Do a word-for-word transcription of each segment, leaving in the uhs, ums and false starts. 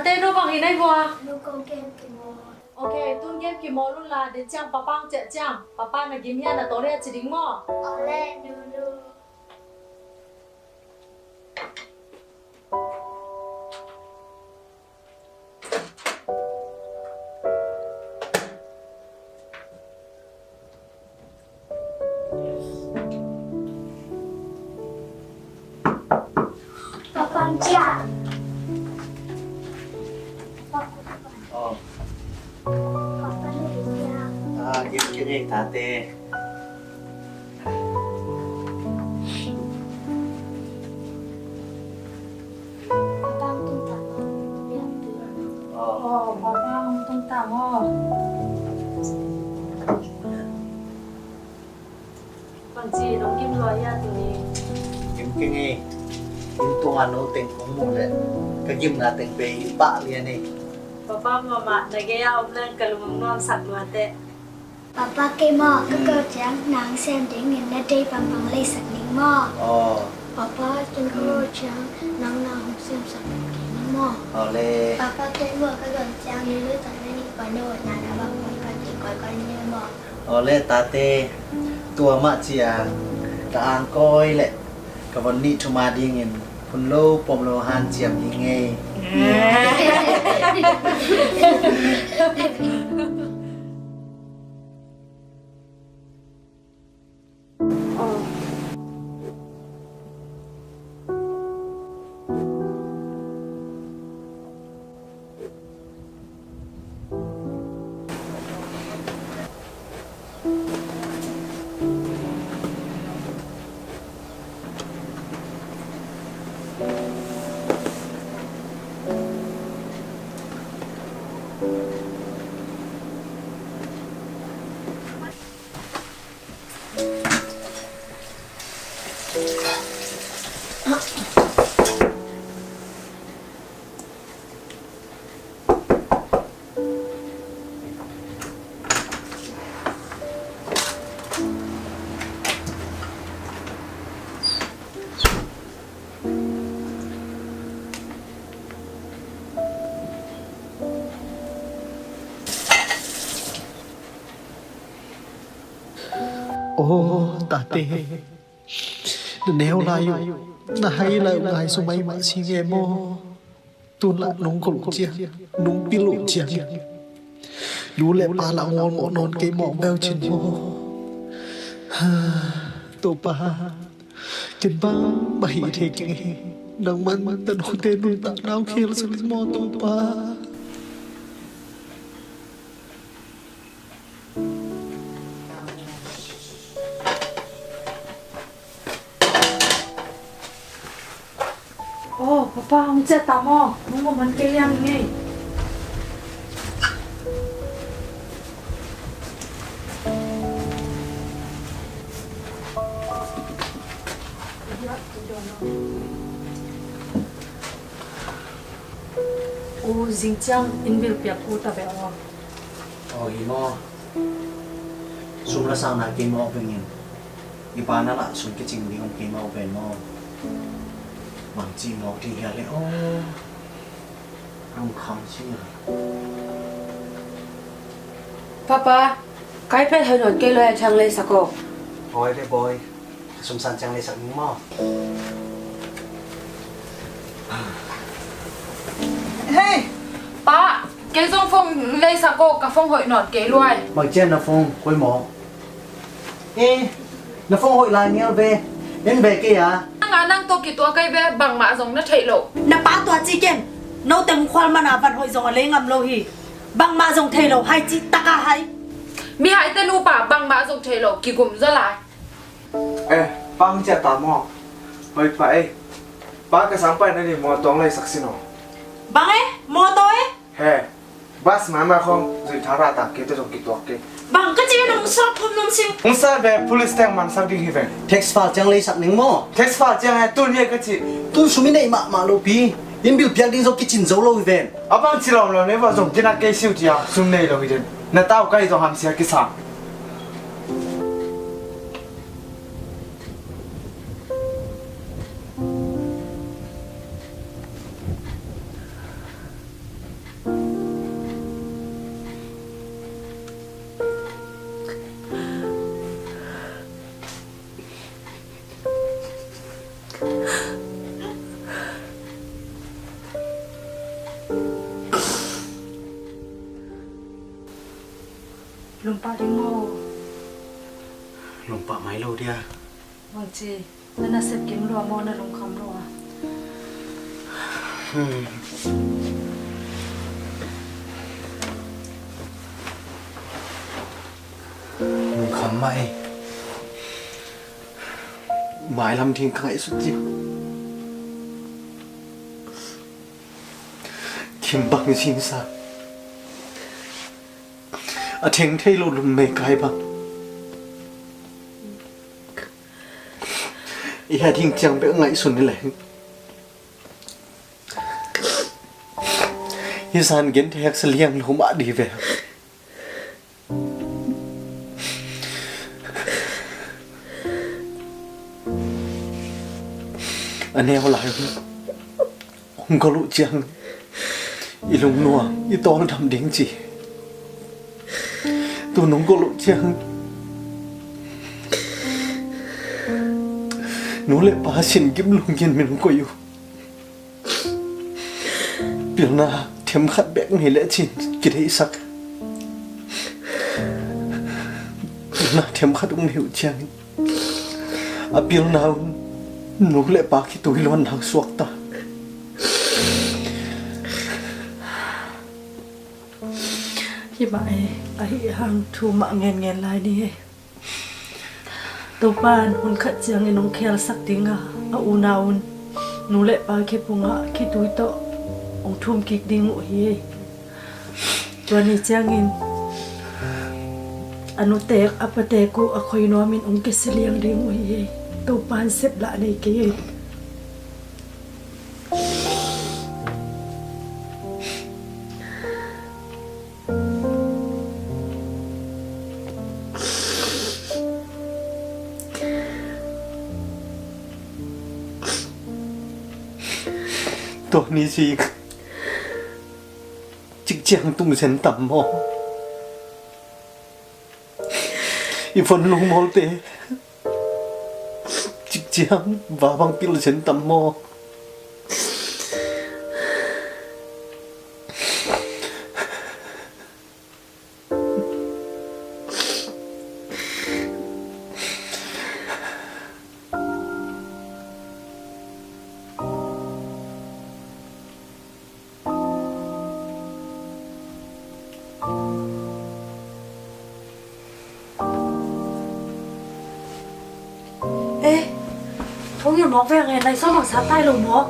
Te no bang hi nai vua. Nu ko game kimawl. Ok, tun game kimawl un la, den ciang papa hong ciah ciang papa na gim hian na tawh le a ci ding maw? Awle nunu. Papa hong ciah. Papa hong ciah. Ah, game kik ei tate. Papa hong tung ta maw? Oh, papa hong tung ta maw? Bangci nong gim lua hia tuni? Gim keng ei. Inn tungah no teng kong muh leh ka gimna teng bei pah lian ei. Papa mahmah na gei-ah om leng ka lung hong nuamsak lua teh. Papa, kei maw ka ko ciang nang sem dingin na dei bangbang leisak ning maw? Aw. Papa, ken ka ko ciang nang na hong semsak kei ning maw? Aw le. Papa, kei maw ka ko ciang ni lu tan na ni pa no na na bangbang ka ci koi koi ning maw? Aw le tate, tua mah ciang ka angkawi le ka von nih thuma dingin phun lo pom lo hanciam hi ngei. Aw tate, na neu lai uh, na hai lai uh ngai sumai mah si nge maw? Tun lah nong kol uh ciang, nong pil uh ciang, nu le pa lah ngol mawh nawn kei mawh bel cin maw? Topa, ken bang mah hi thei keng hi. Nangman na note nuntakna hong khel sak in maw Topa. Aw papa, hong ciah ta maw? Hong maw man kei liang ngei. U, zing ciang inn bil piak u ta ve aw. Aw hi maw? Sum la sang na kei mawk vengin i pa na lah sum kicing ding om kei mawk ven maw? Bangci mawk ding hia le aw. Rung kham ci a. Papa, kai pet hoi nawn kei lua a, ciang lei sak aw. Awi ve bawi. Sumsan ciang leisak ning maw? Hei, pa, kei zong phone leisak aw, ka phone hoih nawn kei luai. Bang cian na phone koi maw? Eh, na phone hoih lai ngial ve. En ve kei a. Nang a nang tawh kituak kai ve, bangmah zong na theih loh. Na pa tua ci ken. Note hong khual mana van hoih zong a lei ngam lo hi. Bangmah zong thei lo, hai ci taka hai. Mihaite nupa bangmah zong thei lo, kigum zaw lai. Eh, pa hong ciah ta maw? Hoi pa ei. Pa ka sang pai na ni mawtaw hong leisak sin aw. Bang e? Mawtaw e? He. Bas mama khong zui tha rah ta kei te zong kituak kei. Bang ka ci nong sawp kum nong sing. Hong sa ve police teng man sak ding hi veng. Tax file ciang leisak ning maw? Tax file ciang e tun hi ka ci. Tun sum i neih mahmah lo pi. Inn bil piak ding zong kicin zo lo hi ven. A bang ci lawm lo nei va zong tina kei siu cia sum nei lo hi den. Na tau kai zong hamsia kisam. Lungpah ding maw? Lungpah mai lo dia. Bangci, na nasep kim lua maw, na lungkham lua? Lungkham mah ei. Mailam ding ka ngaihsut ci. Kim bang zinsa. A theng thei lo lum mei kai bang. I ha ding ciang bek ngaihsun ni leng. Hi zan gen thei hek sa liang lo mah di ve. A neu lai hong gol uh ciang i lungnuam i tawldam ding ci. Tu nong gol uh ciang nu le pa sin gim lungin min koih uh. Pilna themkhat bek nei lecin kideihsak. Pilna themkhat ung nei uh ciangin a pilna un nu le pa khitui luan nang suakta. Hi mah e, ahi hang thu mah ngenngen lai ni e. Topa in hun khat ciangin hong khelsak dinga a unau un nu le pa khe phungah khitui tawh hong thum kik ding uh hi. Tua ni ciangin a nutek a patek uh a khoi nuamin hong kisia liang ding uh hi. Topa in seplah nei kei. Tua ni zik cik ciang tung zen tam maw? I von lungmawlte cik ciang va bang pil zen tam maw? Eh, thong yun mawk veng e, nai sawm ang sa tai lo maw?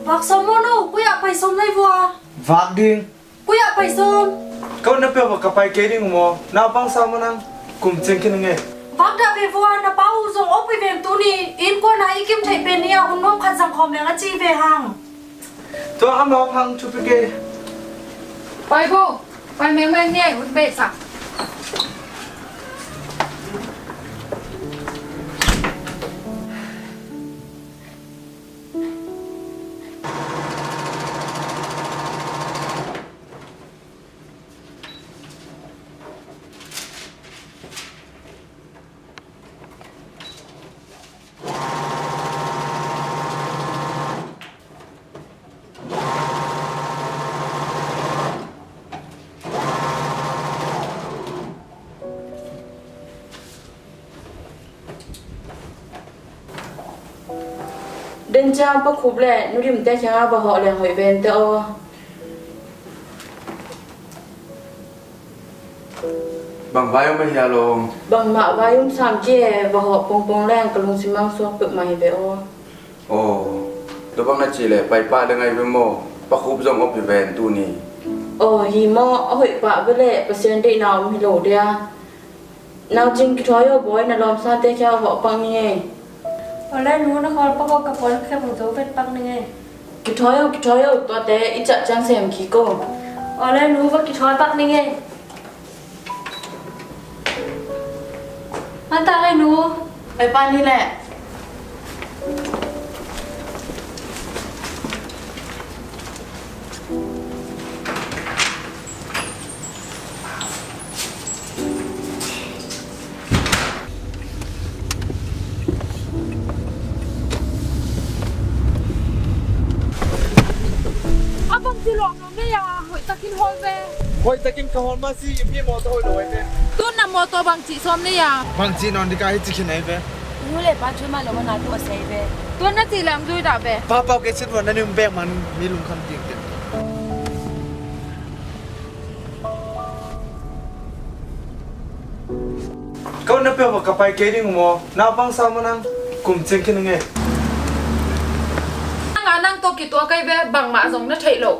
Vak sawm maw no, koi ah pai sawm lai vua. Vak ding. Koi ah pai sawm. Ko na pia vak ka pai kei ding maw. Naupang sa maw nang, kum ceng khin nge. Vak dah ve vua, na pa uh zong aw pui veng tuni. Innkuan a i kim theih pen ni a hun nuam khat zang khawm leng a ci ve hang. Tua a mawk hang thupi kei. Pai bo, pai mengmeng ni ei hun beisa. Den ciang Pa Khup le Nu Dim te kiangah va hawh leng hoih ven te aw. Bang vai om a hia lo? Bangmah vai om sam ci e, va hawh pongpong leng ka lungsim mang suak peuhmah hi ve aw. Aw, tua bang na cih leh pai pah le ngai ve maw? Pa Khup zong om hi ven tuni. Aw, hi maw, a hoih pah ve leh Pasian deihna om hi lo dia. Nau Cing kithawi aw bawi, na lawmsate khia hawh pang ni ngei. Aw le nu, na khawl pah aw, ka puan khem zo vet pang ni ngei. Kithawi o, kithawi o, tuate i ciah ciang sem kik o. Aw le nu, va kithawi pak ning ei. An tak ei nu. Ei pa ni leh. A bangci lawng lo nei a, hoih takin hawl ve. Hoih takin ka hawl mah si, i pi mawtaw hoih lo ai ve. Tun na mawtaw bangci sawm nei a? Bangci nawn dika hi ci khin ai ve. Nu le pa thu mah lo mana tu a sei ve. Tun na ci lam zui dah ve. Pa pau kei sit vua na nim bek man mi lungkham ding te. Ka utna peuh ka pai kei ding uh maw? Naupang sa maw nang? Kum ciang khin ing ei. Nang a nang tawh kituak kei ve, bangmah zong na theih loh.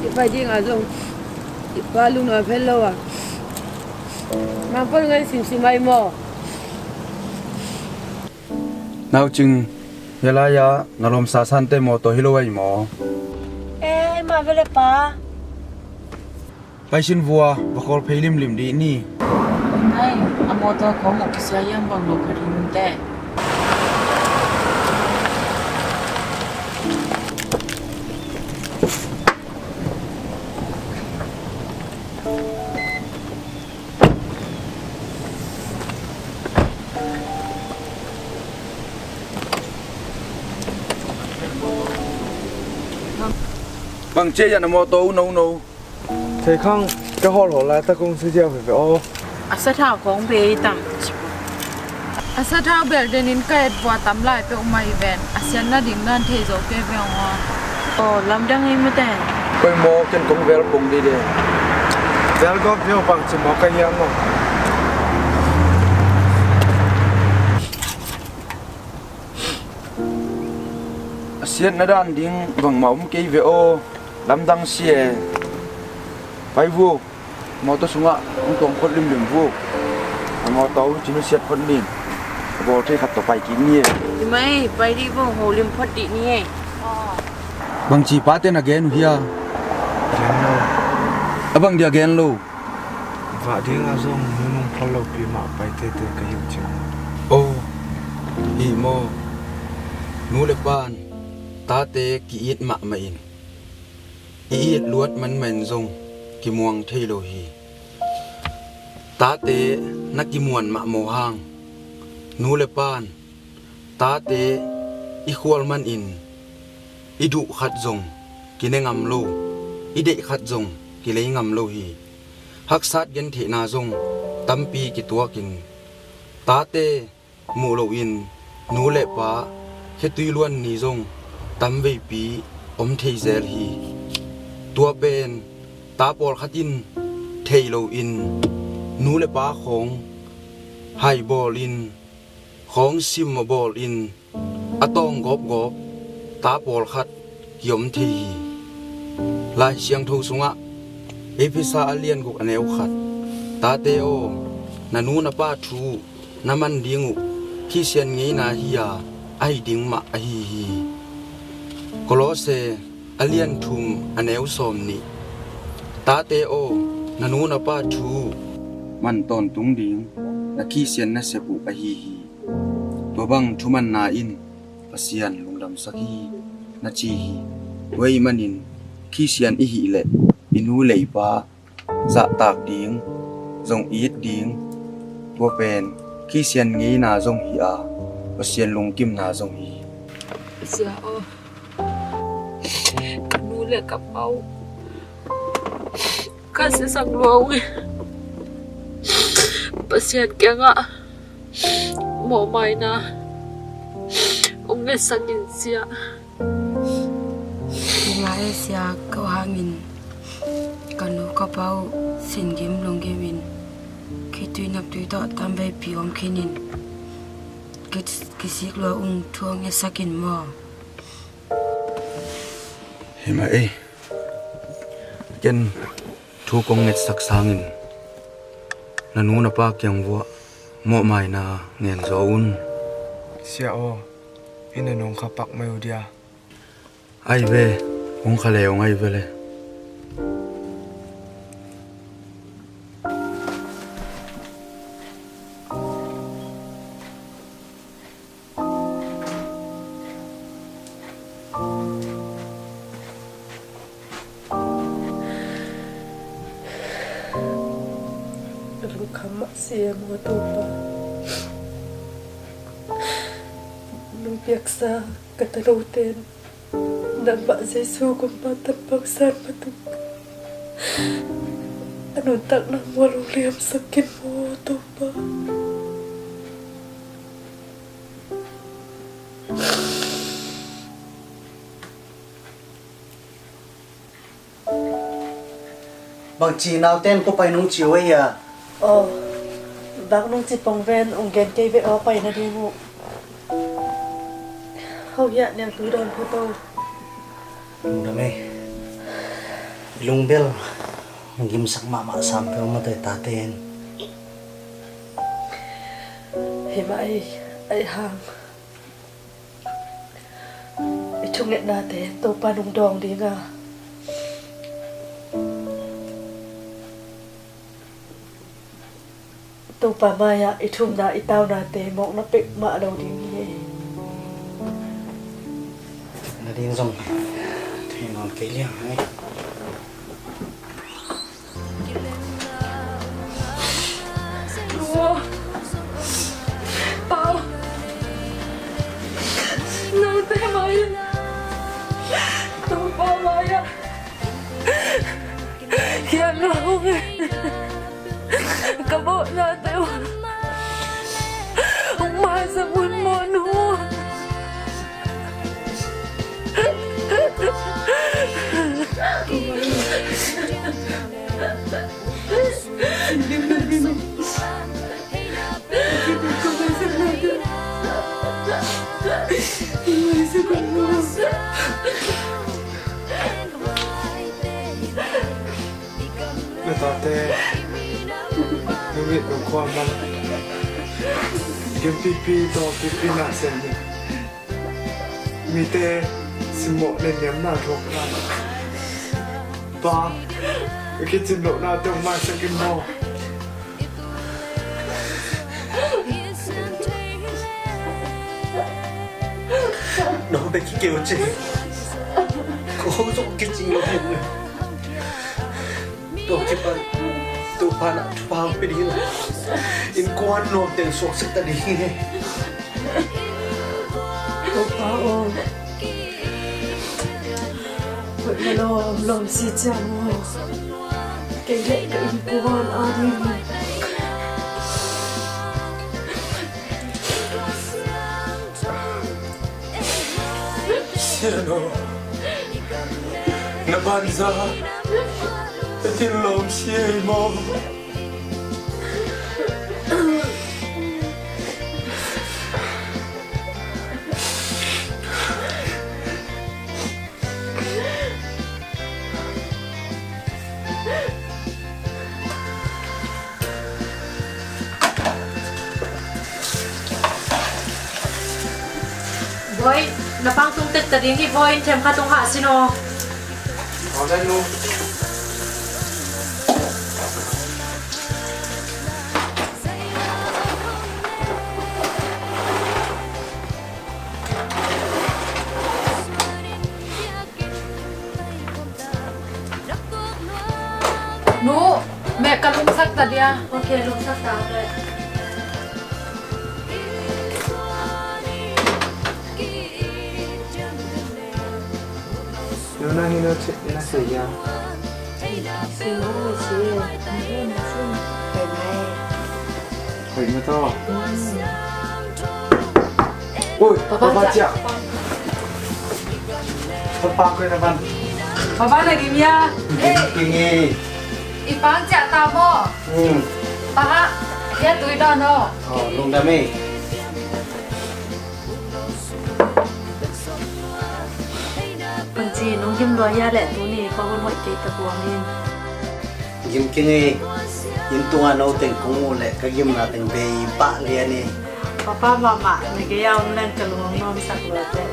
I pai ding a zong i pa lung a phen lo a, mangpon ngai simsim ai maw? Naucing, hi lai-ah na lawmsa sante mawtaw hi lo ai maw? E, mah vele pa. Paisin vua, va khawl phei limlim dih ni. Ai, a mawtaw khawng uh kisia hiam bang lo khat hi mun teh. Bang cia na mawtaw uh no no. Thei khang ka hawlhawl laitak kong si ziau veve aw. A sathau khawng bei tam. A sathau bel denin ka et vua tam lai peuh mai ven. A sian nading nan thei zo ke veng aw. Aw, lamdang ei mate. Koi maw ken kong vel pong dide. Vel gawp veu bang ci maw ka hiam maw. A sian na dan ding bangmah om kei ve aw. Lamdang si e. Pai vuk. Mawtaw sungah hong tuang phot limlim vuk. A mawtaw uh cin uh siat phot nin. A bawl thei khat tawh pai kik ni e. Hi mai, pai dih vuk, ho lim phot dih ni e. Bangci pate na gen uh hia? Gen lo. A bang dia gen lo? Vah dingah zong nunung phot lopi mah pai tete ka hi uh cin. Aw, hi maw? Nu le pan tate ki-it mahmah in. I it luat manmah in zong kimuang thei lo hi. Tate na kimuan mah maw hang? Nu le pan tate i khual manin i duh khat zong kine ngam lo, i deih khat zong kilei ngam lo hi. Haksat gentheihna zong tampi kituakin tate muh loin nu le pa khetui luan ni zong tamveipi om thei zel hi. Tua pen ta pawlkhat in thei loin nu le pa khawng hai bawlin, khawng sim a bawlin a tawng gawpgawp ta pawlkhat kiom thei hi. Lai Siangtho sungah Efesa a lian guk a neu khat, tate aw, na nu na pa thu na man ding uh Khristian ngeina hi-a ahi ding mah ahi hi. Kolose a lian thum a neu sawm nih, tate aw, na nu na pa thu man tawntung ding na Khristian nasep uh ahi hi. Tua bang thumanna in Pasian lungdamsak hi na ci hi. Tua ahih manin Khristian i hih leh i nu le i pa zahtak ding, zong it ding, tua pen Khristian ngeina zong hi a, Pasian lungkimna zong hi. Sia aw, ka nu le ka pa uh ka siasak lua ung e. Pasian kiangah mawhmaina ong ngetsak in sia. Tua e sia, ko hangin ka nu ka pa uh singim lunggimin khitui naptui tawh tamveipi om khinin ki, kisik lua ung thu ong ngetsak in maw. Mah ei, ken thu kong ngetsak sangin na nu na pa kiang vuah mawhmaina ngen zaw un. Sia aw, i na nong kha pak mai uh dia. Ai ve, hong kha le hong ai ve le. Ka lungkham mah si e maw Topa. Nong piaksa ka talote in nangmah Jesu kumpa tampang san patuk a nuntakna mual hong liamsak kin maw Topa. Bangci naute in kua pai nung ci uh a hia? Aw, bang nung ci pong ven, ong gen kei ve aw pai nading uh. Ho hiah niang tui dawn phot aw. Lungdam ei. Lungbel gimsak mahmah sam peuh mah tawh ei tate in. Hi mah ei, ei hang. I thungetnate Topa nung dawng ding a, Topa mai-ah i thumna i taunate mawkna pek mah lo ding hi. Na ding zong thei nawn kei liang hang ei. Lua, Pa, nangte mai, Topa mai-ah hiah na hong e. Ka bawhnate uh hong maisak un maw nu. Na tate, na mit na khua man, gimpipi tawh pipi na sem. Mite simmawh neniamna thuakna, Pa, ka kicin lohna tawh maisak in maw. Nong bek kikeu ce. Ko zong kicing lo hin. Tua kipan Topa na thupha hong pia ding hi lo. Innkuan nuam teng suaksak ta ding hi. Topa aw, hoih na lawm lawm si ciang aw. Kei le ka innkuan a ding hi. Sian aw, na banza na thinlawm si ei maw? Boy, na pang tung tek ta ding hi, Boy, in themkhat tung hah sin aw. Aw, dai nu. Nu, mek ka lungsak ta dia. Ok, lungsak ta ve. Yo na hi no che na se ya. Hoih mah tawh. Ui, papa ciah. Papa koi na ban. Papa na gim ya. Gim i. I pang ciah ta maw. Hmm. Papa, ya tui dawn aw. Oh, lungdam ei. Ci nong gim lua hia leh tuni ka hun hoih kei ta buang in. Gim keng ei. Inn tungah no teng kong muh leh ka gimna teng bei pah lian ei. Papa mahmah na gei a om leng ka lung hong nuamsak lua teh.